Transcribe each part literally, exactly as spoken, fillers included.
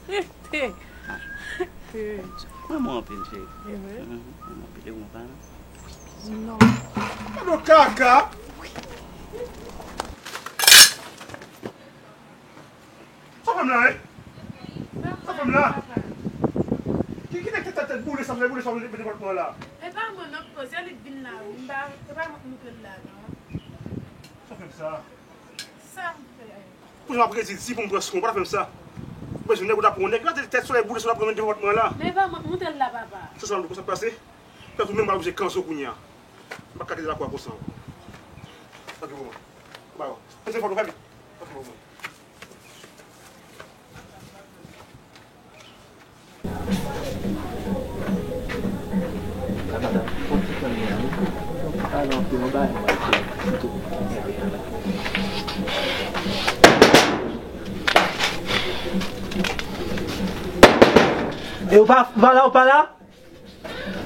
Mwen renmen w anpil, cheri. Mwen renmen w anpil, e ou konprann? Non. Gade kaka! Sa fè m la, wi? Sa fè m la? Ki, ki nèg tèt, tèt, tèt boule sa, boule sa, mete kòt mwen la? E pa mwen, non, poze li k vin la, wi. M pa, se pa mwen k moutre l la, non. Sa fè m sa? Sa m fè. Pou jan m ap redi, di pou m pran swen, ou pa ta fè m sa. Ou bezwen nèg, ou ta pran yon nèg, gade tèt solèy boule sa, ou ta pran mete kòt mwen la. Men e pa mwen k moutre l la, papa. Se sa m di w, konsa k pase? Fè tou menm, m pa oblije kanze w kounye a. M pa ka kite lakwa konsa ankò. Tanki pou mwen. Ba yo. Mete fòt ou fè vit. Tanki pou mwen. E ou pa, pa la, ou pa la?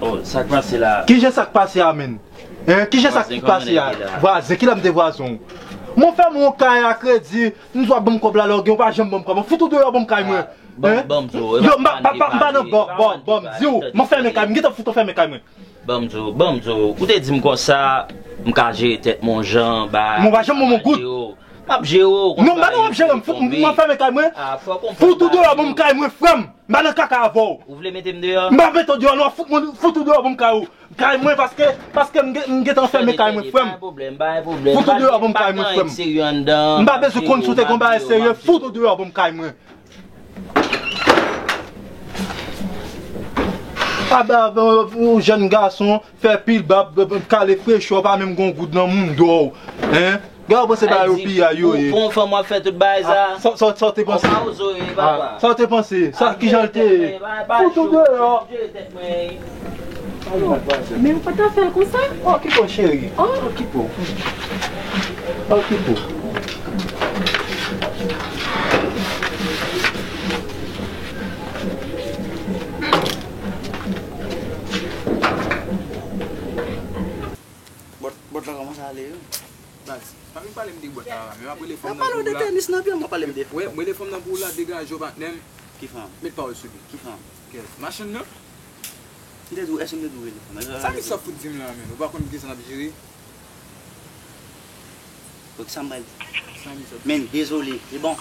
Oh, sa k pase la? Kijan sa k pase a, menn? Hein? Kijan sa k pase a? Vwazen, kilè m te vwazen w? Mwen fè mwen yon kay a kredi, m di w ap ban m kòb la, lè w gen, ou pa janm ban m kòb. Fout ou deyò, ban m kay mwen. Hein? Yo, m pa, pa, pa, m pa nan, bon, bon, bon, m di w, mwen fèmen kay mwen, m gentan fout ou fèmen kay mwen. Ban m di w, ban m di w, ou te di m konsa, m ka jere tèt mwen yon jan, ba. Mwen pa janm ban mwen goud. M ap jere w. Non, m pa nan w ap jere m, fout, mwen fèmen kay mwen. Fout ou deyò, ban m kay mwen, frè m. M pa nan kaka avè w. Ou vle mete m deyò? M pa mete w deyò, non, fout mwen, fout ou deyò, ban m kay ou. Kay mwen, paske, paske m gen, m gentan fèmen kay mwen, frè m. Fout ou deyò, ban m kay mwen, frè m. M pa bezwen konn si w te gen yon bagay serye, fout ou deyò, ban m kay mwen. Aba, yon jèn gason, fè pil bab, kale frechè, pa menm gon goud nan mouda w. Hein? Gade w panse bagay yo pi a yo ye. Pou yon fanm w ap fè tout bagay sa? Sa, sa, sa w te panse? Sa w te panse? Sa, kijan l te ye? Fout ou deyò. Men ou pa ta fè l konsa? Okipe w, cheri. Okipe w. Okipe w. Bòt, bòt la kòmanse ale wi. Baz, pa vin pale m de bòt la, men m ap rele fanm nan pou ou la. Nan pale w de tenis nan pye m, w ap pale m de fanm. Wè, m rele fanm nan pou ou la, degaje w, patnè m. Ki fanm? Met pawòl sou li. Ki fanm? Kèt, machann nan. M te di w, èske m te di w rele fanm nan? Sa misye ap fout di m la, menn? Ou pa konn kisa n ap jere? Bon, kisa m pral di? Sa misye ap di? Menn, dezole, se bon.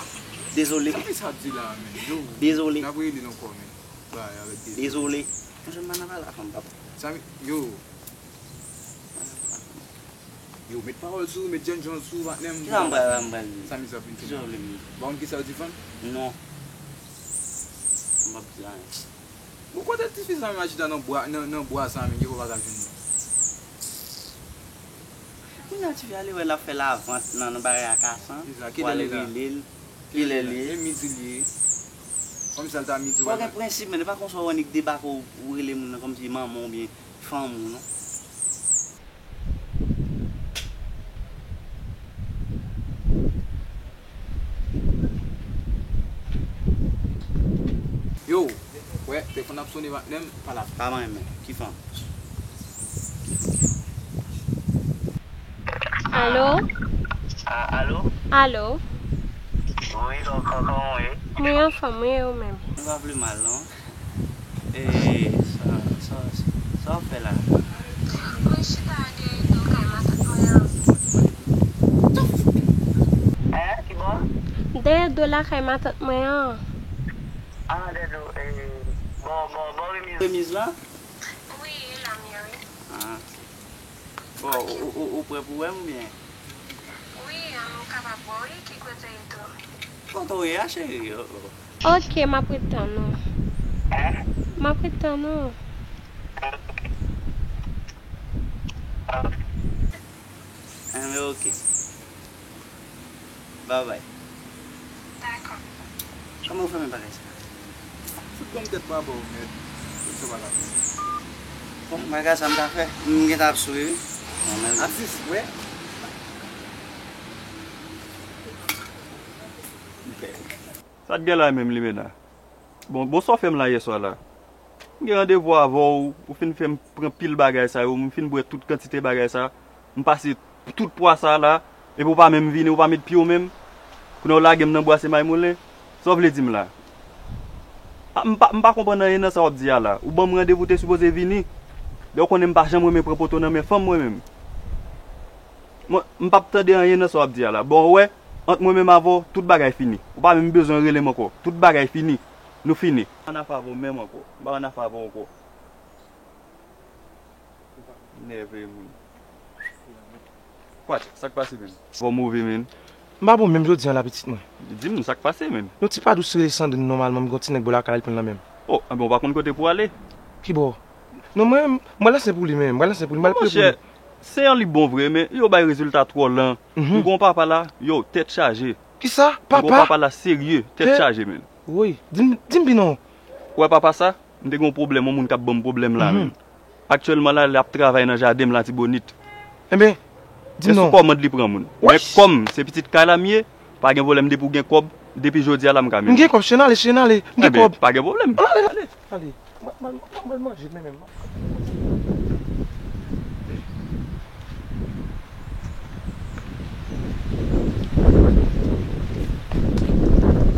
Dezole. Sa misye ap di la, menn? Yo. Dezole. N ap rele l ankò, menn. Bay avèk dezole. Dezole. Mwen jwenn m pa nan pale a fanm, papa. Sa mi, yo. Yo, met pawòl sou ou, met jènjan sou ou, patnè m. Kisa m pral, m pral di? Sa misye ap vin fè la? Kisa w vle m di? Ou pa konn kisa yo di fanm? Non. M p ap di anyen. Bon, kote tifi sa menm a chita nan bwa, nan, nan bwa sa menm, ki fè w pa ka jwenn li? Kounye a tifi a li wè l ap fè lavant nan, nan bagay a kasan. Kisa? Kilè li la? Kilè li ye? E midi li ye. Kòmsi al ta midi w. Fò w gen prensip, men e pa konsa w annik debake w, ou rele moun nan kòmsi manman w oubyen fanmi w non. Yo, wè, telefòn ap sone, patnè m, pale avè m. Pa manyen men, ki fanm? Alo? A, alo? Alo? Wi, kò-, kò-, kòman w ye? Mwen anfòm, wi, e ou menm? Mwen pa vle mal, non. E, sa, sa, sa w ap fè la? Mwen chita dèyè do kay matant mwen an. Hein, ki bò? Dèyè do lakay matant mwen an. Ah, dèyè do, e, bò, bò, bò remiz. Remiz la? Wi, e la m ye, wi. Ah, ok. Bon, ou, ou, ou, ou prè pou wè m oubyen? Wi, m kapab wè w, wi, ki kote w ye tou? Kote w ye a, cheri? Oh, oh. Ok, m ap ret tann ou. M ap ret tann ou. Enben, ok. Babay. Dakò. Kòman ou fè men bagay sa? Fout ban m tèt pa ba w, mèd. Tout sa pa la. Bon, bagay sa m ta fè. M gentan ap sou li, wi. Bon, men atis, wè. Sa t gen la menm, Limena? Bon, bon, sa w fè m la yèswa la? M gen randevou avè w, ou fin fè m pran pil bagay sa yo, m fin bwè tout kantite bagay sa, m pase tout pwa sa la, epi w pa menm vini, ou pa met pye w menm. Kounye a w lage m nan bwa se may moulen. Sa w vle di m la? Ah, m pa, m pa konprann anyen nan sa w ap di a la. Ou ban m randevou, te sipoze vini. Lè w konnen m pa janm renmen pran poto nan men fanm mwen menm. Mwen, m p ap tande anyen nan sa w ap di a la. Bon, ou wè, ant mwen menm avè w, tout bagay fini. Ou pa menm bezwen rele m ankò. Tout bagay fini. Nou fini. M pa nan afè avè w menm ankò. M pa nan afè avè w ankò. Nève moun. Kwat, sa k pase, menn? Fò move, menn. M pa bon menm jodi a la, pitit mwen. Di m sa k pase, menn. Yon ti pa dous rele Sandrine nòmalman, m gen yon ti nèg bò lakay la, l pran l nan men m. Oh, anben, ou pa konn kote pou ale? Ki bò? Non, mwen, m pral lanse pou li menm, m pral lanse pou li, m pral peye pou li. Monchè, se an li bon vre, men yo bay rezilta twò lan. Mhm. M gen yon papa la, yo, tèt chaje. Kisa? M gen yon papa? Papa la serye, tèt chaje, menn. Woy, di m, di m pi non. Ou wè papa sa? M te gen yon pwoblèm, yon moun k ap ban m pwoblèm la menm. Aktyèlman la, l ap travay nan jaden m Latibonit. Enben, di m non. Se sou kòmand li pran moun. Men kòm se pitit kay la m ye, pa gen pwoblèm depi w gen kòb, depi jodi a la m ka mennen. M gen kòb, chen ale, chen ale, m gen kòb. Enben, pa gen pwoblèm. Ale, ale. Ale. Mwen, mwen, mwen manje men menm.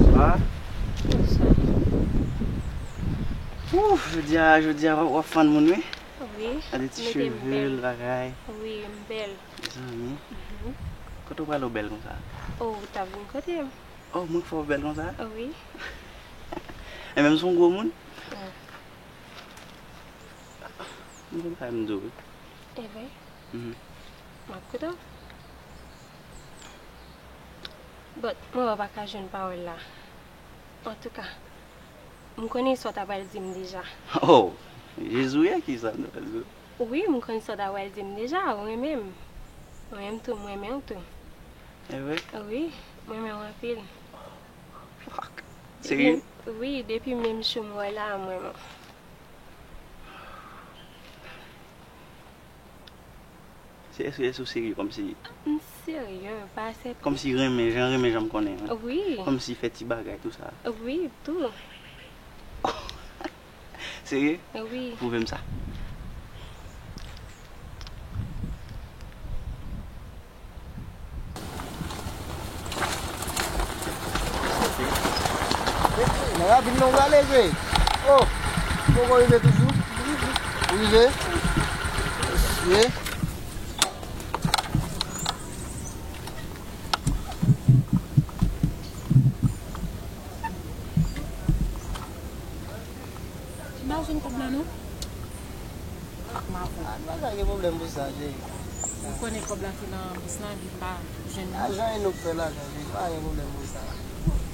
Sa va? Bonsoir. Ouf, jodi a, jodi a w ap fann moun wi. Wi. Gade ti cheve l, bagay. Wi, m bèl. Mezanmi. Mhm. Kote w prale w bèl konsa? Oh, ou t ap vin kote m. Oh, mwen k fè w bèl konsa? Wi. E menm si w gwo moun? Wi. M konn sa m di w wi. E vre? Mhm. M ap koute w. But, mwen pa ka jwenn pawòl la. Antouka, m konnen sa w ta pral di m deja. Oh, Jezi w ye, kisa m ta pral di w? Wi, m konn sa w ta pral di m deja, ou renmen m. Mwen menm tou, m renmen w tou. E vre? Wi, m renmen w anpil. Fuck. Serye? Wi, depi menm jou m wè w la, m renmen w. Se èske, èske w serye kòmsi? M serye, pa se. Kòmsi renmen, jan renmen, jan m konnen an. Wi. Kòmsi fè ti bagay, tou sa. Wi, tou. Serye? Wi. Pwouve m sa. Nan ravin nan w prale vre. Oh, ou poko rive toujou? Ou rive? Mesye. M pa jwenn kòb la non. M avè w. Ah, nou pa ka gen pwoblèm pou sa, cheri. Ou konnen kòb la te nan bous la, epi m pa jwenn li. Lajan e nou k fè lajan, cheri. Pa gen pwoblèm pou sa.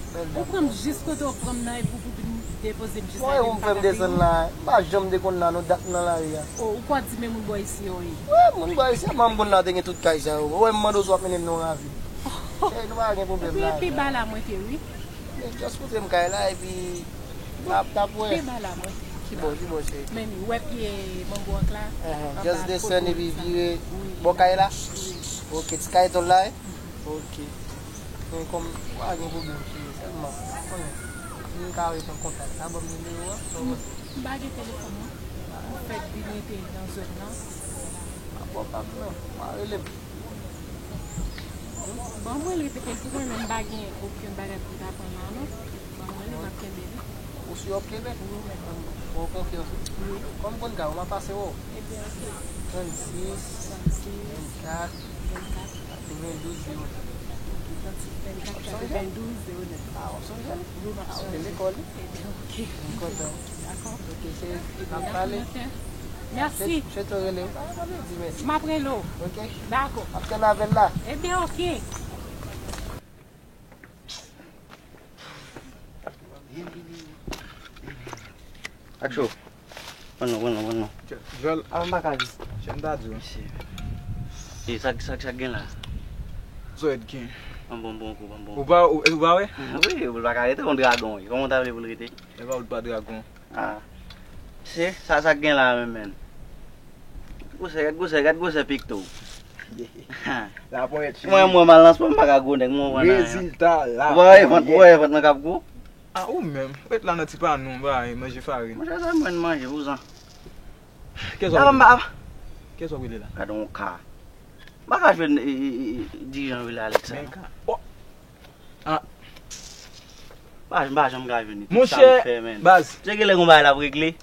Bèl dam. Ou pran m jis kote w pran m nan, epi w vin depoze m jis la, epi m pa ka peye w. Ou fè m desann la. M pa janm te konn la, non, dat m nan lari a. Oh, ou kwè di men moun bò isi yo ye? Wi, moun bò isi a, m konn la te gen tout kay sa yo. Ou wè m mande w si w ap mennen m nan yon ravin. Cheri, nou pa gen pwoblèm la. Epi pi ba la mwen te, wi. Men just montre m kay la, epi n ap, n ap wè. Pi ba la mwen. Ki bò, ki bò, cheri? Men ou wè pye mango an k la? Anhan, just desann epi vire bò kay la? Wi. Ok, ti kay tòl la, wi? Ok. Men kòm, pa gen pwoblèm, cheri, sèlman, ou konnen, si m ka ret an kontak, ou ka ban m nimewo a, sa w panse? M pa gen telefòn, non. M fèk vin rete nan zòn nan. Pa pwoblèm, non. Ou ka rele m. Bon, mwen rele, paske si mwen menm m pa gen okenn bagay pou m ta pran la, non. Bon, mwen rele, m ap kenbe li. Ou si w ap kenbe? Wi, mwen. Bon, konfyans, wi. Wi. Kòm konn ka, ou m ap pase wè w. Ebyen, ok. Trannsis, trannsis, vennkat, vennkat, katrevendouz, zewo nèf. Trannsis, vennkat, katrevendouz, zewo nèf. Ah, w ap sonje l? Wi, m ap sonje. Ah, ou te lekòl, wi. Ebyen, ok. M kontan. Dakò. Ok, cheri. Ebyen, n ap pale. Mèsi. Cheri, cheri, rele m. Pa gen pwoblèm, di mèsi. M ap rele w. Ok. Dakò. M ap tann avè l la. Ebyen, ok. Ak cho. Pran non, pran non, pran non. Jòl. Ah, m pa ka di. Jan m ta di w. E sa, sa, sa k gen la? Zoèd gen. Ban m bon, bon kou, ban m bon. Ou pa, ou, ou pa wè? Wi, ou pa ka rete yon dragon, wi. Kòman w ta vle pou l rete? E pa ou l pa dragon. Ah. Se sa, sa k gen la menm, menn. Gwosè, gad gwosè, gad gwosè pik tou. Laponyèt cheri. Mwen, mwen, mal nan spò, m pa ka gwo nèg, mwen, mwen, nan. Rezilta la. Ou pa wè vant, ou pa wè vant mwen k ap gwo? Ah, ou menm. Ret la nan ti panon, bay, manje farin. Manje sa mwen manje, vouzan. Kiyès w ap rele? Kiyès w ap rele la? Gade yon ka. M pa ka jwenn, e, e, e, dirijan yo rele Alex la. Men ka. Oh. Ah. M pa janm ka jwenn li. Tout sa m fè, men. Monchè, baz. Se gen lè gon bagay l ap regle.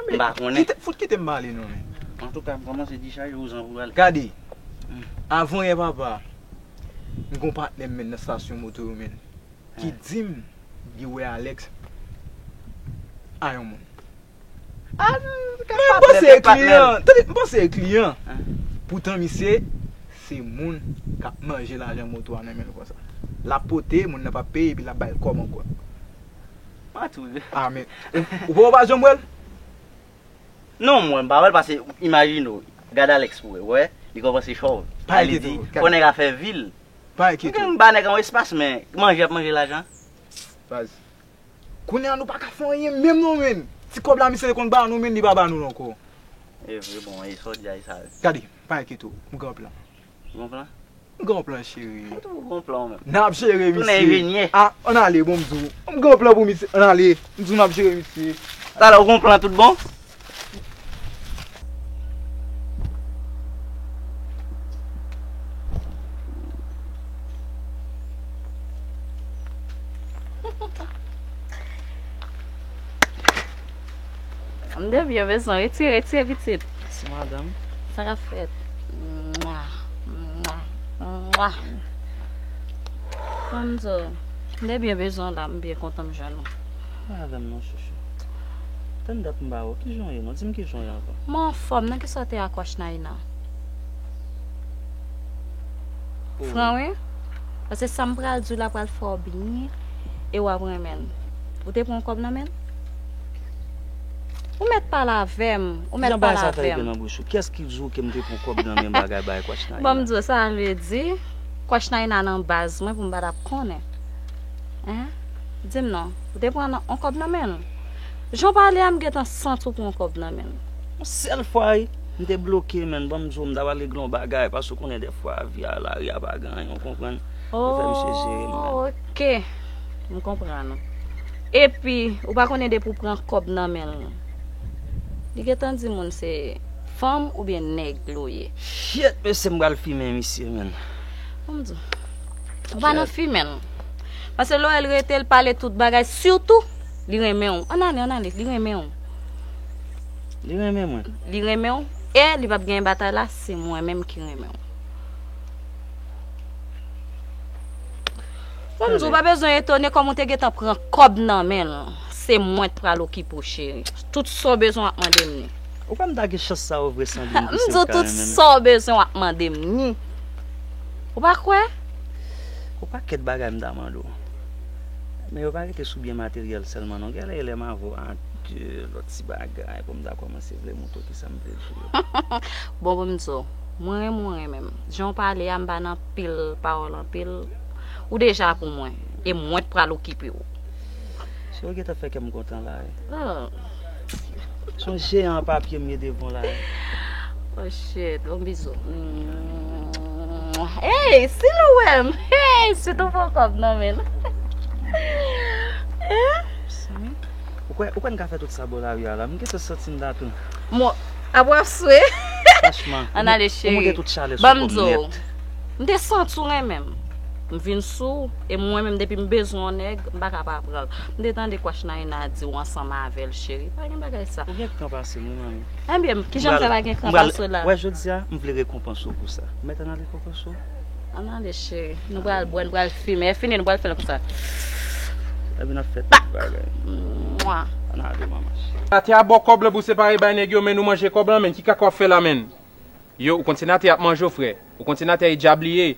M pa konnen. Kite, fout kite m pale non, men. Antouka, m kòmanse dichaje ou zan pou pale. Gade. Avan yè papa, m gon patnè m, men, nan estasyon moto yo, men, ki di m li wè Alex a yon moun. Men m panse e kliyan. Tande, m panse e kliyan. Poutan misye se moun k ap manje lajan moto a nan men l konsa. L ap pote, moun nan p ap peye, epi l ap ba l kòb ankò. Mati wi. Ah, men ou, ou pa janm wè l? Non, mwen m pa wè l, paske imajine w, gade Alex pou wè, wè, li kòmanse chòv. Pa enkyete w. Fò nèg a fè vi l. Pa enkyete w. Gen ba nèg an espas, men manje ap manje lajan. Baz. Kounye a nou pa ka fè anyen menm non, men. Ti kòb la misye te konn ba nou, men li pa ba nou l ankò. E vre, bon, e sa w di a, e sa. Gade, pa enkyete w, m gen yon plan. Gon plan? M gen yon plan, cheri. Ou tou gon plan ou menm. N ap jere misye. Tounen enjenyè. Ah, ann ale, bon, m di w. M gen yon plan pou misye. Ann ale. M di w n ap jere misye. Talè ou gon plan tout bon? M te byen bezwen retire, retire pitit. Mèsi, madanm. Sa k ap fèt? Mwa, mwa, mwa. Kòm di w, m te byen bezwen w la, m byen kontan m jwenn ou. Madanm non, chouchou. Tann dat m pa wè w. Kijan w ye non? Di m kijan w ye avan. Mwen anfòm, nan kisa w te a Kwach Naina? Fran wi. Paske sa m pral di w la pral fè w byen e w ap renmen l. Ou te pran yon kòb nan men l? Ou mèt pale avè m, ou mèt pale avè m. Kijan bagay sa fè rive nan bouch ou? Kiyès ki di w ke m te pran kòb nan men bagay bagay Kwach Naina? Ban m di w sa l vle di. Kwach Naina nan baz mwen pou m pa t ap konnen. Hein? Di m non, ou te pran yon kòb nan men l? Jan w pale a, m gentan santi w pran yon kòb nan men l. Yon sèl fwa wi, m te bloke, men ban m di w, m t ap al regle yon bagay, paske w konnen dèfwa vi a, lari a pa gen anyen, w konprann? Yo fè misye jere m, men. Oh, ok. M konprann ou. Epi, ou pa konnen depi w pran kòb nan men l, li gentan di moun se fanm oubyen nèg li w ye. Shit, mesye, m pral fimen misye, men. Ban m di w, ou pa nan fimen l. Paske lè w wè l rete, l pale tout bagay, sitou, li renmen w. Ann ale, ann ale, li renmen w. Li renmen mwen. Li renmen w. E li p ap genyen batay la, se mwen menm ki renmen w. Bon, m di w pa bezwen etone kòm ou te gentan pran kòb nan men l. Se mwen k pral okipe w, cheri. Tout sa w bezwen w ap mande m ni. Ou kwè m ta gen chans sa yo vre san di m ki se ou k ka renmen m? M di w tout sa w bezwen w ap mande m ni. Ou pa kwè? Yon pakèt bagay m ta mande w. Men yo pa rete sou byen materyèl sèlman non. Genlè lè m avè w a de lòt ti bagay pou m ta kòmanse vle montre w kisa m vle di w yo. Bon, pou m di w, mwen renmen w renmen m. Jan w pale a, m pa nan pil pawòl anpil. Ou deja pou mwen. E mwen k pral okipe w. Se ou gentan fè kè m kontan la wi. Oh. Se yon jeyan an papye m ye devan w la wi. Oh shit, bon bizou. Hey, si l wè m, hey, si tou pran kòb nan men l. Hein? Ou kwè, ou kwè n ka fè tout sa bò lari a la? M gentan santi m ta tou. Mwen, apre w ap swe. Franchman, ou, ou monte tout chalè sou kò m nèt. Ban m di w, m te santi w renmen m. M vin sou w, e mwen menm depi m bezwen yon nèg, m pa ka pa pran l. M te tande Kwach Naina di w ansanm avè l, cheri. Pa gen bagay sa. Ou gen tan pase m, wi, manmi. Ebyen, kijan m fè pa gen tan pase w la? Wè, jodi a, m vle rekonpanse w pou sa. Mèt ann ale kòkòso. Ann ale, cheri. Nou pral bwè, nou pral fimen. Fini, nou pral fè l konsa. Epi n ap fè tout bagay. Mwa. Ann ale, manman. Senatè a ba w kòb lan pou separe bay nèg yo, men nou manje kòb lan, men ki kaka w ap fè la, men? Yo, ou konn senatè ap manje w, frè. Ou konn senatè e dyab li ye.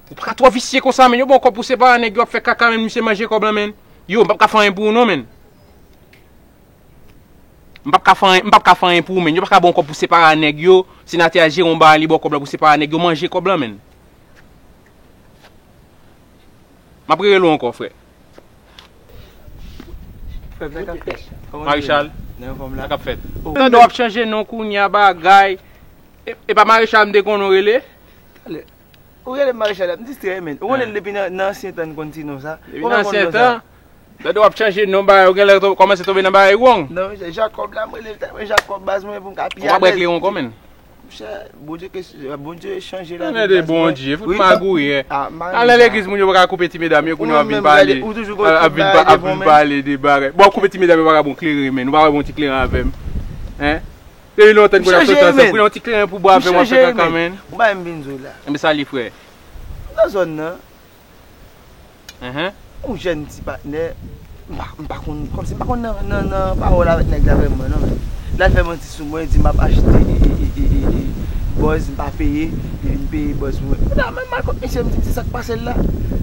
Ou pa ka twò visye konsa, men. Yo ba w kòb pou separe nèg yo, w ap fè kaka, men misye manje kòb lan, men. Yo, m p ap ka fè anyen pou ou, non, men. M p ap ka fè anyen, m p ap ka fè anyen pou ou, men. Yo pa ka ba w kòb pou separe nèg yo. Senatè a jere yon bagay, li ba w kòb lan pou separe nèg yo, manje kòb lan, men. M ap rele w ankò, frè. Frè m, sa k ap fèt? Kòman nou ye? Marichal, sa k ap fèt? Tande w ap chanje non kounye a bagay. E, e pa Marichal m te konnen w rele? Talè. Ou rele m Marichal, m distrè, men. Ou konnen depi nan, nan ansyen tan n konn ti non sa. Depi nan ansyen tan? Tande w ap chanje non bagay, ou genlè kòmanse tonbe nan bagay wrong. Non, Jakòb la, m rele l tèlman Jakòb, baz mwen, pou m ka pi alèz. Ou pa bwè kleren ankò, men. Monchè, Bondye ke, Bondye chanje lavi baz mwen. Tande de Bondye, fout magouye. Al nan legliz, moun yo pa ka koupe ti medam yo, kounye a w ap vin pale, ap vin pale de bagay. Bon, w ap koupe ti medam yo, pa ka bon kleren, men. Ou pa ka bon ti kleren avè m. Hein? Depi lontan n konn ap sot ansanm, pou yon ti kleren pou bwè avè m, w ap fè kaka, men. Ou pa menm vin di w la. Enben, sa li, frè. Nan zòn nan. Yon jèn ti patnè, m pa, m pa konn, kòmsi m pa konn nan, nan, nan pawòl avèk nèg la vrèman non, men l al fè manti sou mwen, di m ap achte e, e, e, e, e, e, bòz, m pa peye, li vin peye bòz pou mwen. Kounye a, m al kot misye, m di, "Misye, sa k pase l la?"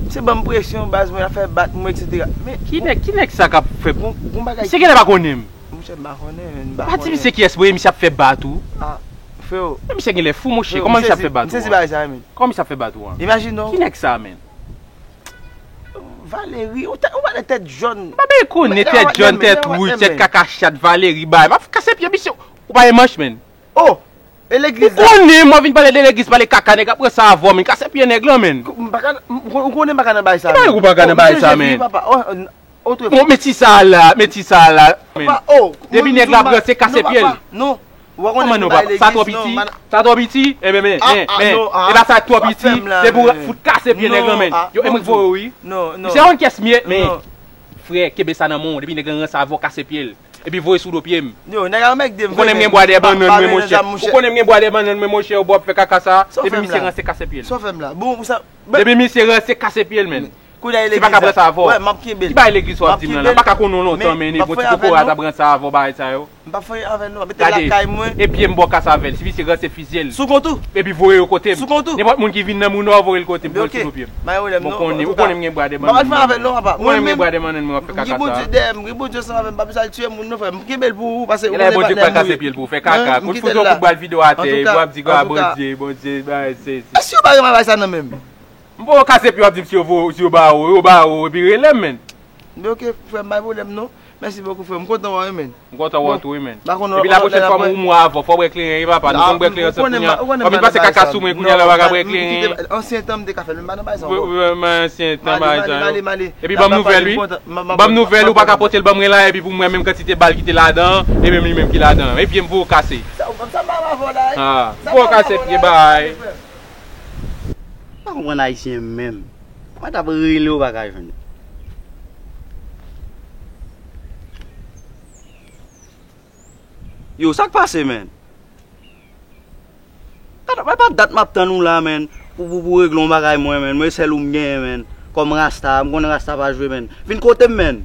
Misye ban m presyon, baz, mwen ap fè bat mwen, etsetera. Men ki nèg, ki nèg sa k ap fè, gon, gon bagay. Misye genlè pa konnen m. Monchè, m pa konnen, men m pa konnen. Pa di misye kiyès, bro, misye ap fè bat ou. Ah, freo. Men misye genlè fou, monchè. Kòman misye ap fè bat ou? M sezi bagay sa, men. Kòman misye ap fè bat ou an? Imajine w. Ki nèg sa, men? Valérie, ou tèt, ou pa nan tèt jòn. M pa bezwen konnen tèt jòn, tèt wouj, tèt kaka chat, Valérie, bay. M ap kase pye misye. Ou pa gen manch, men. Oh! E legliz la. Ou konnen, mwen vin pale de legliz, pale kaka, nèg ap pran sa avè w, men. Kase pye nèg lan, men. M pa ka, ou konnen m pa ka nan bagay sa, men. Ki bagay ou pa ka nan bagay sa, men? Papa, oh, otrefwa. Bon, men ti sa la, men ti sa la, men. Papa, oh. Depi nèg la pran, se kase pye l. Non. Ou pa konnen nou bay legliz non. Sa twò piti? Sa twò piti? Enben, men, men, men. E pa sa twò piti, se pou fout kase pye nèg lan, men. Yo, e mwen k voye w, wi. Misye konn kiyès m ye, men. Frè, kenbe sa nan men w. Depi nèg lan ranse avè w, kase pye l. Epi voye sou do pye m. Yo, nèg la mèk de m. Ou konnen m gen bwa dèyè bannann mwen, monchè. Ou konnen m gen bwa dèyè bannann mwen, monchè, ou bò ap fè kaka sa. Depi misye ranse, kase pye l. Sa w fè m la? Bon, ou sa. Depi misye ranse, kase pye l, men. Kounye a e legliz la. Wè, m ap kenbe l. Ki bagay legliz w ap di m lan la? M pa ka konnen w lontan, men, e bon ti kokorat ap ranse avè w bagay sa yo. M p ap fè avè l non, mete l lakay mwen. Gade, e pye m bò kase avè l. Si misye ranse, fizye l. Sou kont ou? Epi voye yo kote m. Sou kont ou? Nenpòt moun ki vin nan moun nan, voye l kote m, voye l sou do pye m. Mwen konnen, ou konnen m gen bwa dèyè bannann mwen. M pa pral fè avè l non, papa. Ou konnen m gen bwa dèyè bannann mwen, w ap fè kaka sa. Mwen menm, m gen Bondye dèyè m, m gen Bondye ansanm avè m, m p ap bezwen al tiye moun non, frè m. Kenbe l pou ou, paske ou konnen patnè m mouri. Bondye k pral kase pye l pou w fè kaka. Kout fout yo kout bal vide w atè, epi w ap di, "Ah, Bondye, Bondye, bagay sezi." Èske yo pa gen bagay sa nan men m? M poko kase pye w ap di m si yo vo-, si yo ba ou, yo ba ou, epi rele m, men. Men oke, frè m, pa gen pwoblèm non. Mèsi bokou, frè m. M kontan wè w, men. M kontan wè w tou, wi, men. Epi lapwochèn fwa, m ou mwa avè w, fò w bwè kleren, wi, papa. Nou konn bwè kleren sou kounya. W ap vin pase kaka sou mwen kounya la, w pa ka bwè kleren. Ansyen tan m te ka fè l, men m pa nan bagay sa ankò. Wi, wi, men ansyen tan bagay sa yo. Epi ban m nouvèl, wi. Ban m nouvèl, ou pa ka pote l ban mwen la, epi pou mwen menm kantite bal ki te ladan, e menm li menm ki ladan. E pye m voye w kase. Sa, sa m pa avè w la, wi. Ah, voye w kase pye, bay. Pa konprann ayisyen menm. Mwen t ap rele w pa ka jwenn. Yo, sa k pase, men? Gade, mwen pa dat m ap tann ou la, men. Pou, pou, pou regle yon bagay mwen, men. Mwen sèl ou m genyen, men. Kòm rasta, m konnen rasta pa jwe, men. Vin kote m, men.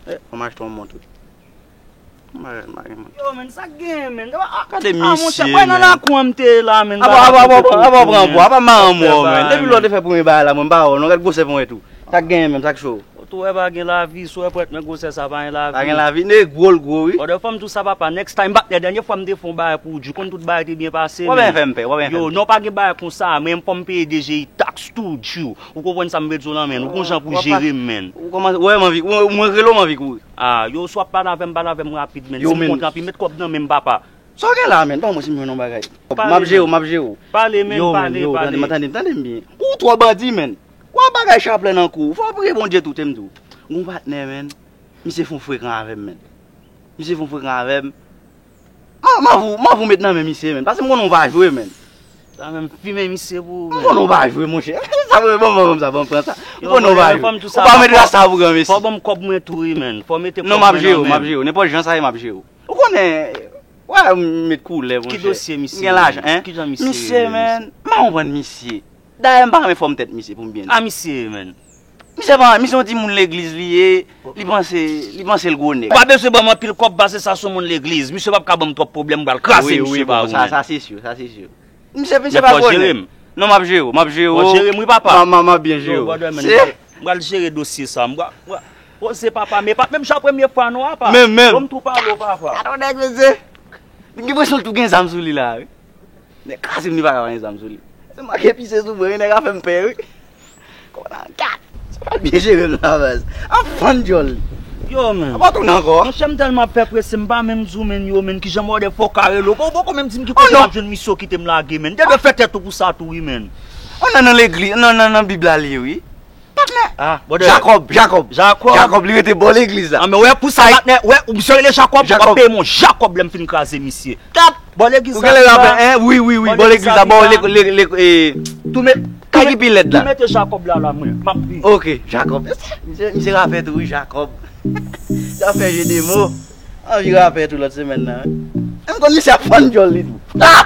Eh, fò m achte yon mont wi. M pa, m pa gen mont. Yo, men, sa k genyen, men? Gade misye, men. Mwen nan lakou an m te ye la, men. Apa, apa, apa, apa, pran bwa, apa, m pa renmen w, men. Depi lè w te fè premye bagay la, mwen, m pa wè w non, gade gwosè ponyèt ou. Sa k genyen menm, sa k cho? Ou tou wè pa gen lavi, si w wè ponyèt mwen gwosè sa, pa gen lavi. Pa gen lavi, nèg gwo l gwo, wi. Bòdè, fò m di w sa, papa, next time, patnè, dènye fwa m te fè yon bagay pou ou, di w konn tout bagay te byen pase, men. W ap byen fè m pè, w ap byen fè m. Yo, non, pa gen bagay konsa, men fò m peye D G I tax tou, di w. Ou konprann sa m vle di w lan, men? Ou gon jan pou jere m, men. Ou kòmanse, ou wè m anvi, ou, mwen rele w, m anvi kouri. Ah, yo, si w ap pale avè m, pale avè m rapid, men. Si m kontan, anpi met kòb nan men m, papa. Sa w gen la, men? Ban mwen si m jwenn yon bagay. M ap jere w, m ap jere w. Pale, men, pale, pale. Yo, men, yo, tande m, tande m, tande m byen. Ou twò bandi, men. Ou ap bagay chaplè nan kou. Fò w priye Bondye tou, te m di w. Gon patnè, men. Misye fon frekan avè m, men. Misye fon frekan avè m. M ap, m ap ou, m ap ou met nan men misye, men. Paske m konnen w pa jwe, men. Sa menm fimen misye pou ou, men. M konnen w pa jwe, monchè. Sa vre, bon, bon, bon, sa, bon, pran sa. M konnen w pa jwe. Ou pa met rasta pou granmesi. Fò ban m kòb mwen tou, wi, men. Fò mete kòb mwen nan men m. Non, m ap jere w, m ap jere w. Nenpòt jan sa ye, m ap jere w. Ou konnen, wè, m met koulè, monchè. Ki dosye misye? M gen lajan, en? Kijan misye ye, men? Misye, men, m pa konprann misye. Dayè, m pa renmen fòm tèt misye, pou m byen di. A misye ye, men. Misye pa, misye yon timoun legliz li ye, li panse, li panse l gwo nèg. Ou pa bezwen ban m anpil kòb, pase sa sou moun legliz. Misye p ap ka ban m twòp pwoblèm, m pral kraze misye pa ou, men. Sa, sa se si, sa se si. Misye, misye pa gwo nèg. Non, m ap jere w, m ap jere w. Fò jere m, wi, papa. M, m, m ap byen jere w. Yo, brother, men, m pral, m pral jere dosye sa. M pral, m pral, poze papa, men pa menm jan premye fwa non, papa. Menm, menm. Bon, m tou pale w, papa. Gade yon nèg, mesye. Li gen enpresyon l tou gen zam sou li la, wi. Nèg kraze m, li pa ka pa gen zam sou li. Se m k ap pise sou mwen, wi, nèg ap fè m pè, wi. Kòman gad? Sa pral byen jere m la, baz. Ap fann djòl li. Yo, men. Ap tounen ankò. Monchè, m tèlman ap fè prese, m pa menm di w, men, yo, men, kijan m wè de fò kare lo. Bon, bon, poko menm di m ki kote m ap jwenn misye w kite m lage, men. Te dwe fè tèt ou pou sa tou, wi, men. Ou nan, nan legliz, nan, nan, nan Bib la li ye, wi. Patnè, Ah, brother. Jakòb, Jakòb. Jakòb. Jakòb, li rete bò legliz la. Ah, men wè, pou sa, patnè, wè, ou misye rele Jakòb, w ap peye mwen Jakòb lè m fin kraze misye. Tap! Bò legliz la. Ou genlè rapè, hein? Wi, wi, wi. Bò legliz la, bò le, le, le, eh, tou met, kay ki pi lèd la. Tou mete Jakòb la, la, mwen. M ap ri. Ok, Jakòb. Misye, misye rapè tou, wi, Jakòb. Sa fè jeu de mots. Anvi rapè tou lòt semèn nan, wi. M konn misye ap fann djòl li tou. Ah!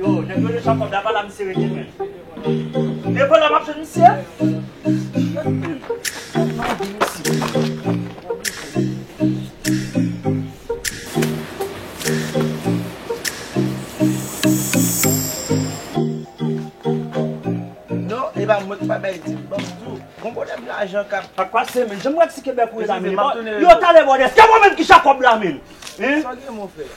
Yo, nèg yo deja kòb la pa la, misye rete, men. Devan la, m ap jwenn misye. Non, e pa mwen ki pa bay di, ban m di w. Gon pwoblèm lajan k ap. Ak pase, men, jan m wè ti Kebèk ou ye la, men. Yo, talè, bòdè, se mwen menm ki Jakòb la, men. Hein? Sa gen mwen fè?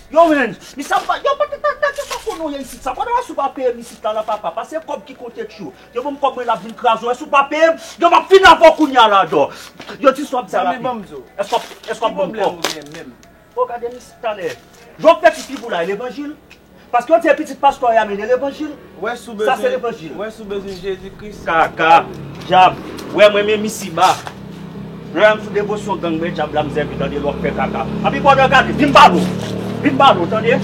Yo, men, mi sa pa, yo, pa ta ta ta ta konnen w ye isit sa. Pandan w asou pa peye m isit la, la, papa, pase kòb ki konte tchou. Yo, ban m kòb mwen la vin kraze w, èske w pa peye m? Yo, m ap fin avè w kounye a la, dò. Yo, di sa w ap di a la. Ban m di w. Èske w ap, èske w ap ban m kòb? Ki pwoblèm ou gen menm? Bon, gade m isit talè. Jan w fè ti figi w la, e levanjil? Paske yo di e pitit pastè a men e levanjil. Wè si w bezwen, wè si w bezwen Jezi Kris. Kaka, dyab, wè mwen menm isiba. Lè m sou devosyon gang, men dyab la m sèvi, tande, lè w fè kaka. Anpi bòdè, gade, vin pale w. Vin pale w, tande.